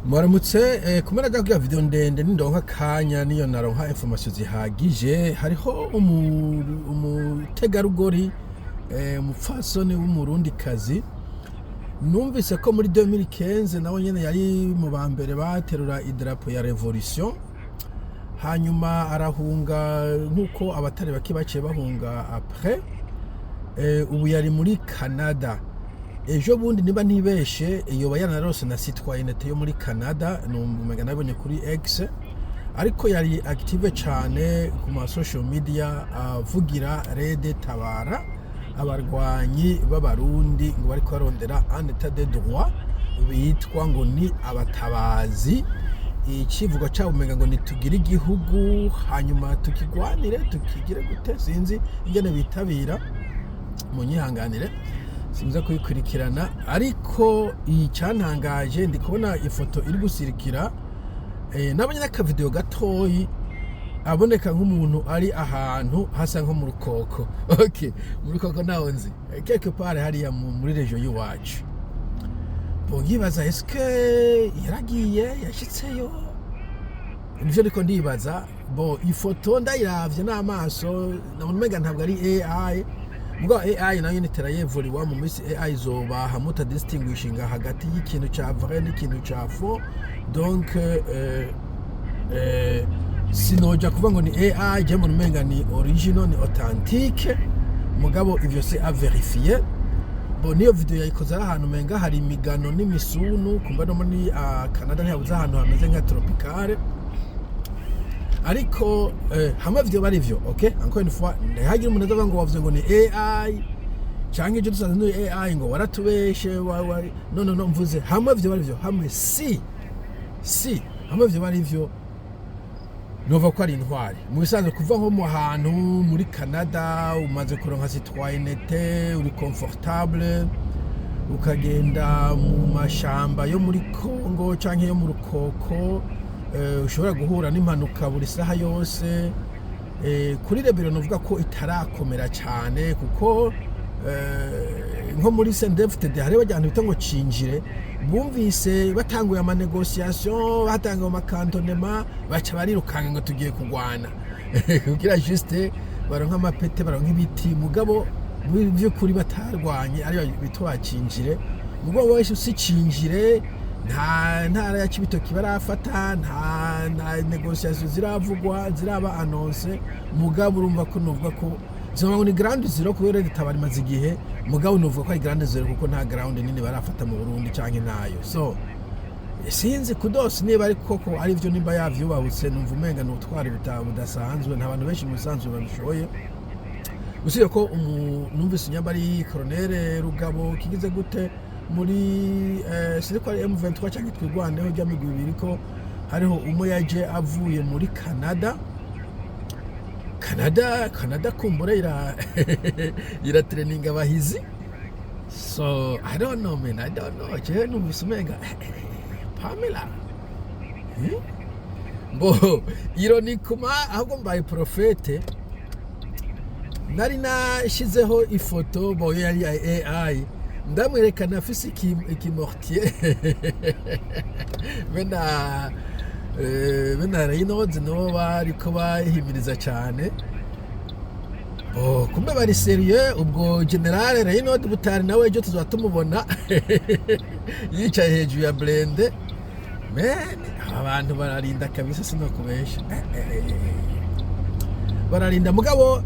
Mwaramutse. Kumera kugira video ndende, nindonka akanya niyo naronka information zihagije. Hariho umutegarugori, umupfasoni w'Umurundikazi, numvise ko muri 2015 nawe nyene yari mu ba mbere baterura idarapo ya révolution, hanyuma arahunga nk'uko abatari bake baciye bahunga après. Ubu yari muri Canada ejo bundi, niba ntibeshe yoba yaranarose na citoyenneté yo muri Canada, numenga nabonye kuri X. Ariko yari active cyane ku ma social media, avugira RED Tabara, abarwanyi b'Abarundi ngo bariko barondera un état de droit, bitwa ngo ni abatabazi. Icivugo cyabo umenga ngo nitugire igihugu, hanyuma tukigwanire, tukigire gute, sinzi ingene bitabira, munyihanganire sinza kuyikurikirana. Ariko icyantangaje, ndi kubona ifoto iri gusirikira, nabonye n'akavideo gatoyi, aboneka nk'umuntu ari ahantu hasa nko mu Rukoko. Okay, mu Rukoko ntaho nzi, quelque part hariya muri région y'iwacu. Bon, nkibaza, eske yaragiye, yashitseyo? Nivyo ndiko ndibaza. Bon, ifoto ndayiravye n'amaso, nabona umenga ntabwo ari AI. Mugabo AI nayo nyene yevuriwa mu minsi, AI izoba hamuta distinguishinga hagati y'ikintu ca vrai n'ikintu ca faux. Donc sinoja kuvuga ngo ni AI, je mbona umenga ni original, ni authentique, mugabo ivyo c'est à vérifier. Bon, niyo video yayikoze ari ahantu umenga hari imigano n'imisunu, kumva no muri Canada ntihabuze ahantu hameze nka tropicale. Ariko hamwe vyo bari vyo, okay, encore une fois, ntihagire umuntu azavuga ngo wavuze ngo ni AI, canke ibyo dusanzwe ni AI, ngo waratubeshe wa. No, no, no, mvuze hamwe vyo bari vyo, hamwe si hamwe vyo bari vyo, nova ko ari intwari. Mu bisanzwe, kuva nko mu hantu muri Canada, umaze kuronka citoyenneté, uri confortable, ukagenda mu mashamba yo muri Congo canke yo mu Rukoko, ushobora guhura n'impanuka buri saha yose, kuri rébellion novuga ko itarakomera cyane, kuko nko muri CNDD-FDD hariho bajya bita ngo cinjire, bumvise batanguye ama négociations, batanguye ama cantonnements, baca barirukanga ngo tugiye kugwana kugira juste baronke amapete, baronke ibiti. Mugabo muri by'ukuri batarwanye, ari bitwa cinjire. Mugabo wese si cinjire, nta ntara ya Cibitoki barafata, nta négociations ziravugwa, ziraba annoncées. Mugabo urumva ko novuga ko zoma ngo ni ground zero, kubera ritabara imaze igihe. Mugabo novuga ko ari ground zero kuko nta ground nini barafata mu Burundi canke ntayo. So sinzi kudos niba ari koko ari byo, nimba yavyubahutse. Numva umenga ni ubutwari budasanzwe, nta bantu benshi mu bisanzwe babishoboye, usibye ko numvise inyamba ari colonel Rugabo kigize gute muri sinzi ko ari M23 cyangwa Twirwaneho, rya migwi ibiri, ko hariho umwe yaje avuye muri Canada. Canada kumbura ira traininga abahizi. So I don't know, man, I don't know. Jewe numvise umenga Pamela. Mbo ironiquement, ahubwo mbaye prophète, nari nashizeho ifoto boyo yari ya AI, ndamwerekana afise iki mortier bena Reynolds, nibo bariko bahimiriza cyane. Oh, kumbe bari sérieux. Ubwo général Reynold Butari nawe ejo tuzaba tumubona yicaye hejuru ya blindé. Man, aba bantu bararinda kabisa, sinokubesha. Bararinda. Mugabo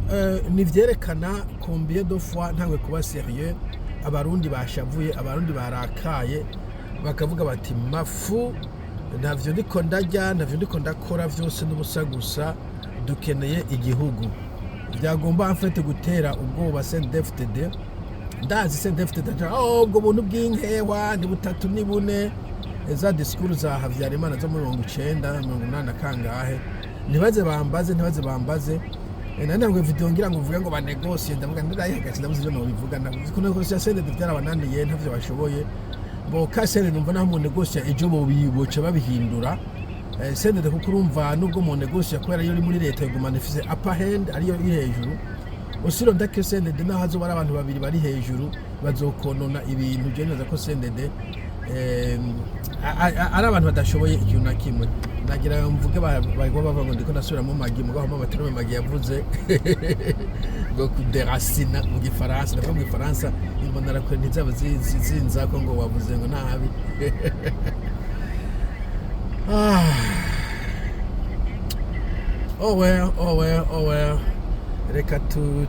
nivyerekana combien de fois ntangwe kuba sérieux, Abarundi bashavuye, Abarundi barakaye, bakavuga bati: "Mafu ntavyo ndiko ndarya, ntavyo ndiko ndakora, vyose n'ubusa gusa, dukeneye igihugu." Byagomba en fait gutera ubwoba CNDD-FDD. Ndazi CNDD-FDD, oh, ubwo buntu bw'inkewa ni butatu ni bune, za discours za Habyarimana zo muri 90, 80 na kangahe. Ntibaze bambaze, ntibaze bambaze. Nari ntabwo video ngira ngo mvuge ngo banegosiye, ndavuga ndayihagaze, ndabuze ivyo nobivuga. Ku négocier CNDD byarabananiye, ntavyo bashoboye. Bo ka CNDD, numva naho mu négocier ejo boca babihindura. CNDD, kuko urumva nubwo mu négocier, kubera iyo uri muri leta yogumana ifise upper hand, ariyo iri hejuru. Usiro ndake CNDD, naho hazoba ari abantu babiri bari hejuru, bazokonona ibintu. Je nibaza ko CNDD ari abantu badashoboye ikintu na kimwe. Nagira mvuge bagwa bavuga ngo ndiko ndasubiramo Magi, mugabo mama Matero Magi yavuze ngo kudéraciner mu Gifaransa. Ndavuga mu Gifaransa, imbonerakure ntizaba zinzako ngo wavuze ngo nabi. Ah. Oh well, oh well, oh well. Reka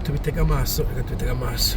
tubitege amaso, reka tubitege amaso.